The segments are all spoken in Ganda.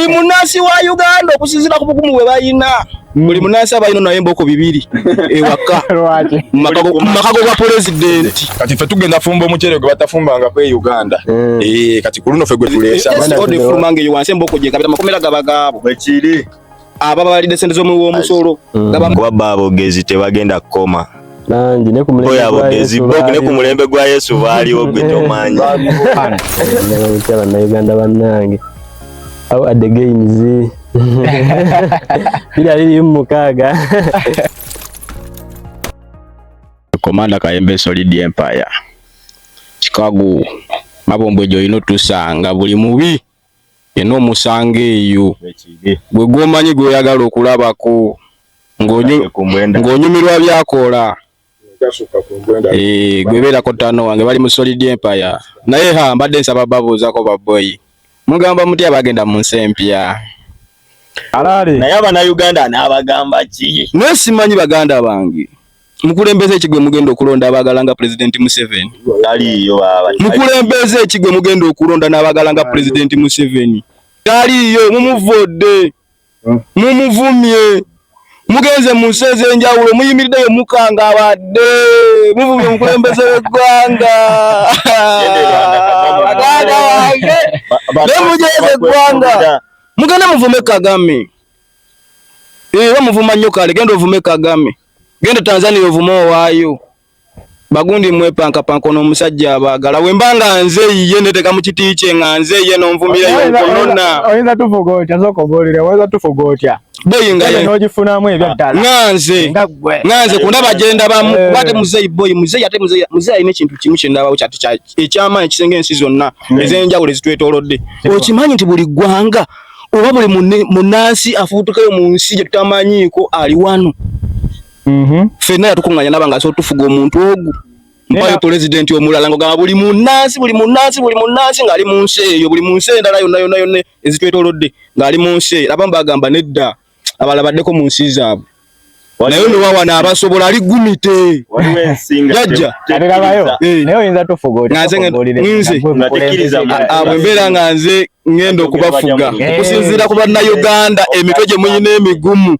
Buli munnansi wa Uganda okusinziira ku bukumu bwe balina, buli munnansi aba alina naye emboko bibiri ewaka Lwaki? mu maka go ga pulezidenti. Kati ffe tugenda fumba omuceere gwe batafumbangako e Uganda. Kati ku luno ffe gwe tuleesa. Order efuluma ng'eyo wansi emboko gye kabira amakomera gaba gaabo. Bwekiri. Ababa balidde ssente z'omuwi w'omusolo. Gaba Kuba bo aboogezi tebagenda kukoma. Bangi ne ku mulembe Oyo gwa abogezi Yesu bo ne ku baaliwo. mulembe gwa Yesu baaliwo gwe tomanyi. Njagala mutya Bannayuganda bannange. How are the gains? 2026. Commander Kayembe Solid Empire. Chicago. Mabombwe gy'olina otusanga buli mubi yenna omusanga eyo gwe gw'omanyi gw'oyagala okulabako ng'onyumirwa byakola. Gwe beerako ttaano wange bali mu Solid Empire. Naye ha mbadde nsaba babuuzako babboyi. Mugamba mutya bagenda mu nsi empya? Alaale. Naye Abannayuganda anaabagamba ki? Naye simanyi baganda bange. Mukulembeze ki gwe mugenda okulonda abaagala nga Pulezidenti Museveni? Taliiyo baba. Mukulembeze ki gwe mugenda okulonda n'abaagala nga Pulezidenti Museveni? Taliiyo, mumuvodde, mumuvumye, mugenze mu nsi ez'enjawulo, muyimiriddeyo mukangabadde, muvumye omukulembeze w'eggwanga. Baganda bange, naye mujeeze eggwanga. Mugende muvume Kagame. Bamuvuma nnyo kale, genda ovume Kagame. Genda Tanzania ovume owaayo. Bagundi mwepankapanka ono omusajja abaagala. Bwe mba nga nze yiye neteeka mu kiti kye nga nze ye n'onvumirayo nkonona. Oyinza tufuga otya? Sooka obuulire, oyinza tufuga otya? Boyi nga ye. N'ogifunamu ebya ddala. Nga nze. Nga ggwe. Nga nze ku ndaba gye ndabamu. Kuba ate muzeeyi boyi, muzeeyi ate muzeeyi, muzeeyi alina ekintu kimu kye ndabawo kyati kya, eky'amaanyi ekisinga ensi zonna ez'enjawulo ezitwetoolodde. Okimanyi nti buli ggwanga oba buli munnansi afuutukayo mu nsi gye tutamanyiiko ali wano. Ffenna yatukuŋŋaanya n'aba ng'asobola otufuga omuntu ogu. Mpayo pulezidenti omulala ng'ogamba buli munnansi, buli munnansi, buli munnansi ng'ali mu nsi eyo, buli mu nsi endala yonna yonna yonna ezitwetoolodde ng'ali mu nsi eyo. Abamu bagamba nedda, abalala baddeko mu nsi zaabwe. Naye no wano abasobola ali gumite. Waliwo ensi nga Jajja. Ate labayo. Naye oyinza tufuga otya? Nga nze ngenda- Tufuga nze. gwe Nga tekkiriza mukulembeze. Bwe mbeera nga nze ngenda okubafuga. Okusinziira ku Bannayuganda emitwe gye muyina emigumu.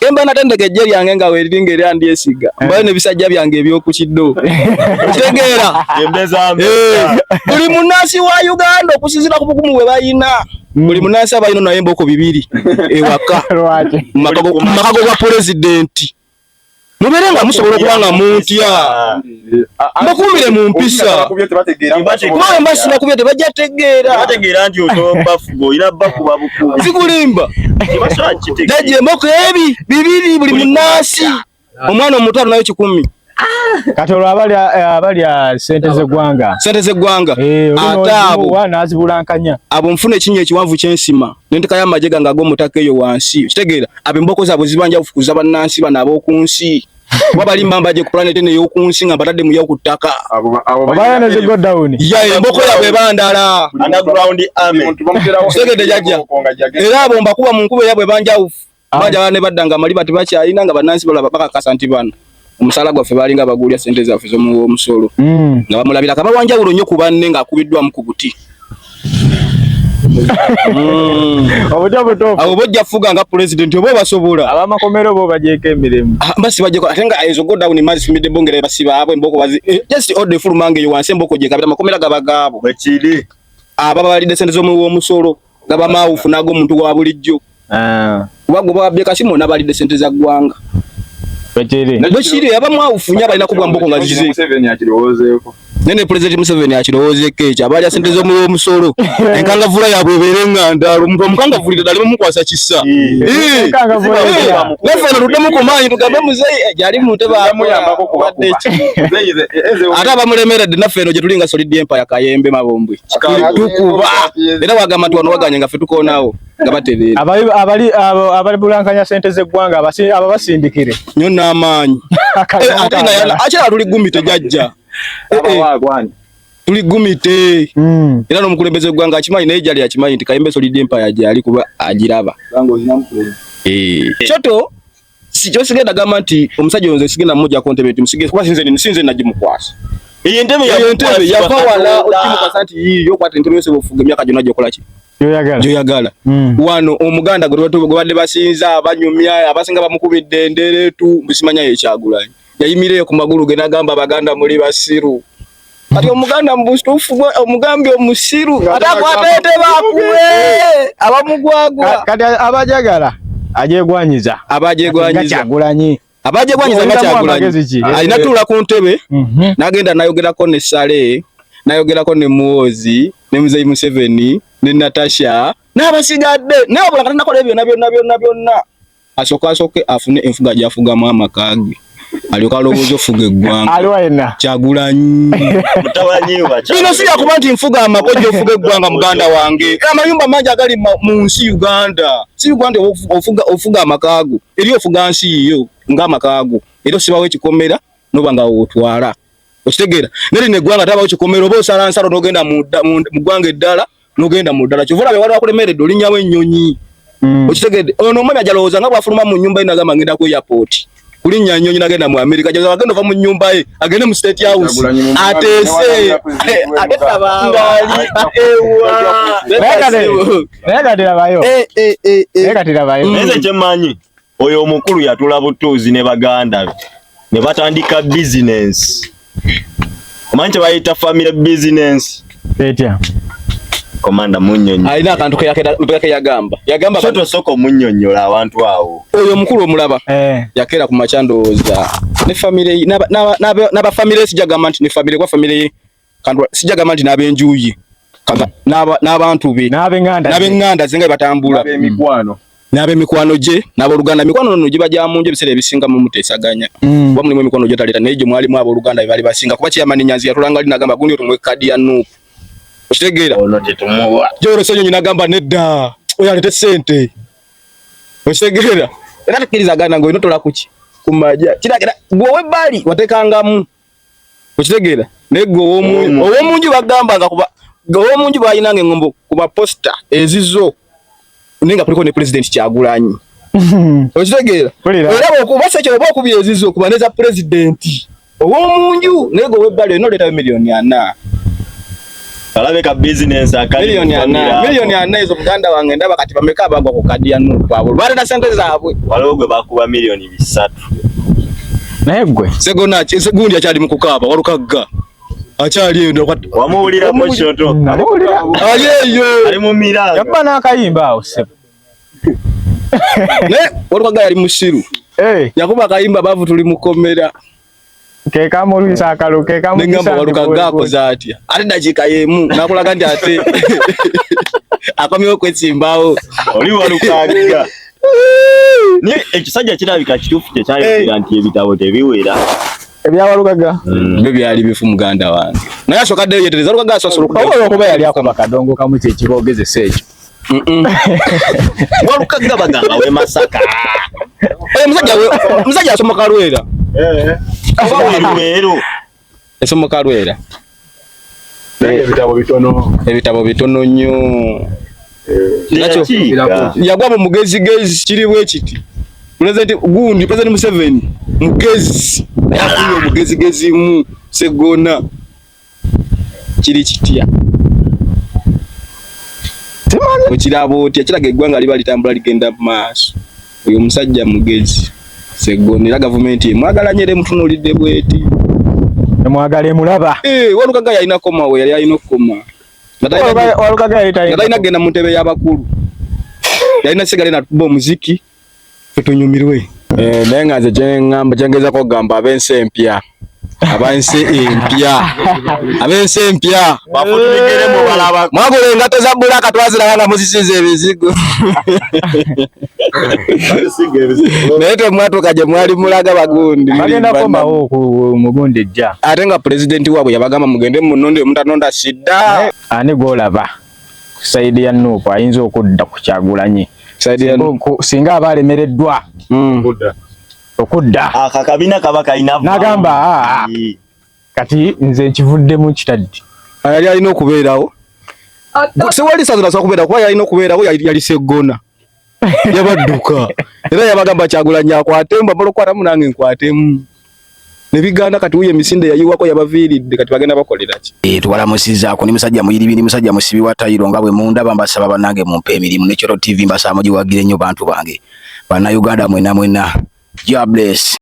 Emba natendeka eggye lyange nga weriri ng'era ndyesiga. Mbayo n'ebisajja byange eby'oku kiddo. Okitegeera? Buli munnansi wa Uganda okusinziira ku bukumu bwe balina. Buli munnansi aba alina naye emboko bibiri ewaka. Lwaki? Mu maka go ga pulezidenti. Mubeere nga musobola okuba nga muntya. Mbakuumire mu mpisa. Kuba mba sinakubye tebajja tegeera. Tebategeera nti osobola bafuga, olina bakuba bukubi. Sikulimba. Tebasobola kukitegeera. Jajja emboko ebi bibiri buli munnansi. Omwana omuto alinayo 10. Kati olwo abalya ssente z'eggwanga. Ssente z'eggwanga. Ate abo. N'azibulankanya. Abo nfuna ekinnya ekiwanvu ky'ensima. Ne ntekayo amagye gange ag'omutaka eyo wansi. Okitegeera? Abo emboko zaabwe ziba njawufu ku za bannansi bano ab'oku nsi. Kuba bali mbamba gye ku planet eno ey'oku nsi nga mbatadde mu y'oku ttaka. Oba ne zi go down. Ya, emboko yaabwe eba ndala. Underground army. Okitegedde jajja? Era abo mbakuba mu nkuba eyabwe eba njawufu. Baja ne badda nga amaliba tebakyalina nga bannansi balaba bakakasa nti bano omusaala gwaffe baalinga baguulya ssente zaffe z'omusolo. Nga bamulabira kaba wanjawulo nnyo ku banne ng'akubiddwamu ku buti. Obuti obutuufu. Abo bojja fuga nga pulezidenti oba obasobola. Ab'amakomero bo bagyeko emirimu. Basi bagyeko ate nga ezo go down mazi fumidde bongere basiba abo emboko bazi. Just order efuluma ng'eyo wansi emboko gye kabira amakomera gaba gaabo. Bwekiri. Ababa balidde ssente z'omuwi w'omusolo gaba maawufu n'ag'omuntu wa bulijjo. Kuba gwe bababbye kasimu n'abalidde ssente za ggwanga. Bwekiri. Bwekiri, abamu awufu nnyo abalina kubwa mboko nga zize. Museveni akirowoozeeko. Naye ne Pulezidenti Museveni akirowoozeeko ekyo, abalya ssente z'omuwi w'omusolo. Enkangavvula yaabwe ebeere nga ndala, omuntu omukangavvulire ddala aleme kisa. Enkangavvula etya? Naffe eno tuddemu ku maanyi tugambe muzeeyi gy'ali mu ntebe akola, Muyambako kubakuba. obadde ki? Ate abamulemeredde naffe eno gye tuli nga Solid Empire Kayembe Mabombwe. Tukuba. Era wagamba nti wano waganye nga ffe tukoonawo nga batereera. Abali bulankanya ssente z'eggwanga, ababasindikire. Nnyo n'amaanyi. Ate nga ate era tuli gumite jajja. Tuli gumite. Era n'omukulembeze w'eggwanga akimanyi naye gy'ali akimanyi nti Kayembe Solid Empire gy'ali kuba agiraba. Kyoto, si kyo sigenda gamba nti omusajja oyo nze sigenda mumuggyako ntebe nti musige, kuba sinze nagimukwasa. Eyo entebe Eyo entebe yamukwasibwa yava wala Katonda. okimukwasa nti yiiyo okwata entebe yose bw'ofuga emyaka gyonna gy'okola ki? Gyoyagala. Gyoyagala. Wano omuganda gwe badde basinza abanyumya abasinga bamukubidde endereetu mbusimanya ye Kyagulanyi yayimireyo ku magulu ge n'agamba abaganda muli basiru. Kati omuganda mu butuufu bwe omugambye omusiru ate akwata ente bakuwe abamugwagwa. Kati abajagala ajegwanyiza. Abajegwanyiza. Kyagulanyi. Abajegwanyiza nga Oyitamu Kyagulanyi. amagezi ki? Alina tuula ku ntebe n'agenda n'ayogerako ne Saleh, n'ayogerako ne Muhoozi, ne Muzeeyi Museveni, ne Natasha n'abasigadde. Naye wabula nga tannakola ebyo byonna byonna byonna byonna asooke asooke afune enfuga gy'afugamu amaka ge alyoke alowooze ofuga eggwanga. Aliwa yenna. Kyagulanyi. Mutabanyi wa Bino si byakuba nti nfuga amaka ofuga eggwanga muganda wange. Amayumba mangi agali mu nsi Uganda. Si Uganda ofuga amaka go. Eri ofuga nsi yiyo ng'amaka go. Era osibawo ekikomera n'oba nga w'otwala. Okitegeera? Naye lino eggwanga tabawo kikomera oba osala nsalo n'ogenda mu ggwanga eddala n'ogenda mu ddala. Kyova olaba waliwo akulemeredde olinnyawo ennyonyi. Okitegedde? Ono omwami ajalowooza nga bw'afuluma mu nnyumba ye n'agamba ngenda ku airport. Kulinnya nnyonyi n'agenda mu Amerika. Jaza agenda ova mu nnyumba ye agende mu State House ateese Ate tabaawa. ngali ewa. Naye kati labayo. Naye kati labayo. Naye nze kyemmanyi oyo omukulu yatula butuuzi ne baganda be ne batandika bizinensi. Omanyi kye bayita family business? Etya. Komanda munnyonnyola. Alina akantu ke yagamba. Yagamba So tosooka omunnyonnyola abantu awo. Oyo omukulu omulaba. Yakeera ku makya ndowooza ne family ye n'aba family ye sijagamba nti ne family kwa family ye kantu sijagamba nti n'ab'enju ye n'abantu be N'ab'enganda ze. n'ab'enganda ze nga batambula. N'ab'emikwano. N'ab'emikwano gye n'abooluganda. Emikwano nno giba gya munju ebiseera ebisinga mu muteesaganya. Kuba mulimu emikwano gy'otaleeta naye gye mwalimu abooluganda be baali basinga kuba Chairman Nyanzi yatulanga ali n'agamba gundi otumwe kkaadi ya Nuupu. Okitegeera? Ono tetumuwa. Joel Ssenyonyi n'agamba nedda oyo aleete ssente. Okitegeera? Era tukkirizagana ng'olina otola ku ki? Ku majja. Kiragira gwe ow'ebbaali wateekangamu. Okitegeera? Naye gwe ow'omunju bagambanga kuba ow'omunju baalinanga engombo ku baposita ezizo naye nga kuliko ne Pulezidenti Kyagulanyi. Okitegeera? Era bw'okuba sekyo oba okubye ezizo kuba n'eza Pulezidenti ow'omunju naye gwe ow'ebbaali olina oleetayo 4,000,000. Kalabe ka business akali 4,000,000. 4,000,000 ezo muganda wange ndaba kati bameka abagwa ku kadi ya Nuupu abo. Baleeta ssente zaabwe. Waliwo gwe bakuba 3,000,000. Naye gwe. Segona gundi akyali mu kukaaba Walukagga. Akyali eyo Wamuwulirako Shoto? Namuwulira. Ali eyo. Ali mu miranga. Yabba n'akayimba awo ssebo. Naye Walukagga yali musiru. Yakuba akayimba baavu tuli mu kkomera. Ke kamulwisa akalo, ke kamulwisa Nengamba Walukagga ndi akoze atya? Ate dakiika y'emu n'akulaga nti ate akomyewo kwesimbawo. Oli Walukagga. Naye ekisajja kirabika kituufu kye kyayogera nti ebitabo tebiwera. Ebya Walukagga? Byo byali bifu muganda wange. Naye asooka addeyo yeetereze. Walukagga asobola okuddayo. Oba olw'okuba yali akuba kadongo kamu kye kiboogezesa ekyo. Walukagga bagamba we Masaka. Oyo musajja asoma Kalwera. Oba we Luweero. Yasoma Kalwera. Ebitabo bitono. Ebitabo bitono nnyo. Yagwa mu mugezigezi kiri bwe kiti. President gundi, President Museveni mugezi. Naye afunye omugezigezi mu Segona. Kiri kitya? Okiraba otya? Kiraga eggwanga liba litambula ligenda mu maaso. Oyo omusajja mugezi Segona era gavumenti emwagala nnyo era emutunuulidde bw'eti. Emwagala emulaba. Walukagga yalina koma we yali alina okukoma. Walukagga yali talina Nga talina kugenda mu ntebe y'abakulu. Yalina sigala n'atukuba omuziki ffe tunyumirwe. Naye nga nze kye ŋŋamba, kye ngezaako okugamba ab'ensi empya. Ab'ensi empya. Ab'ensi empya. Bafutumigere mu balaba. Mwagula engatto za bbulaaka twaziraba nga muzisiize ebizigo. Naye temwatuuka gye mwali mulaga bagundi. Bagenda kukomawo ku mugundi ejja. Ate nga pulezidenti waabwe yabagamba mugende munonde mutanonda sidda. Ani gw'olaba ku sayidi ya Nuupu ayinza okudda ku Kyagulanyi? Sayidi ya Nuupu. Singa aba alemereddwa okudda. Aka kabina kaba kalina N'agamba, kati nze nkivuddemu kitadde. Yali alina okubeerawo. Sewali sazo nasobola kubeerawo kuba yalina okubeerawo yali Sseggona. Yabadduka. Era yabagamba Kyagulanyi akwatemu, bamala okukwatamu nange nkwatemu. Ne bigaana. Kati wuyo emisinde yayiwako yabaviiridde, kati bagenda bakolera ki? Eh, tubalamusizaako. Ni musajja muyiribi, ni musajja musibi wa tayiro. Nga bwe mundaba, mbasaba bannange mumpe emirimu. Ne Kyoro TV mbasaba mugiwagire nnyo, bantu bange, Bannayuganda mwena mwena. God bless.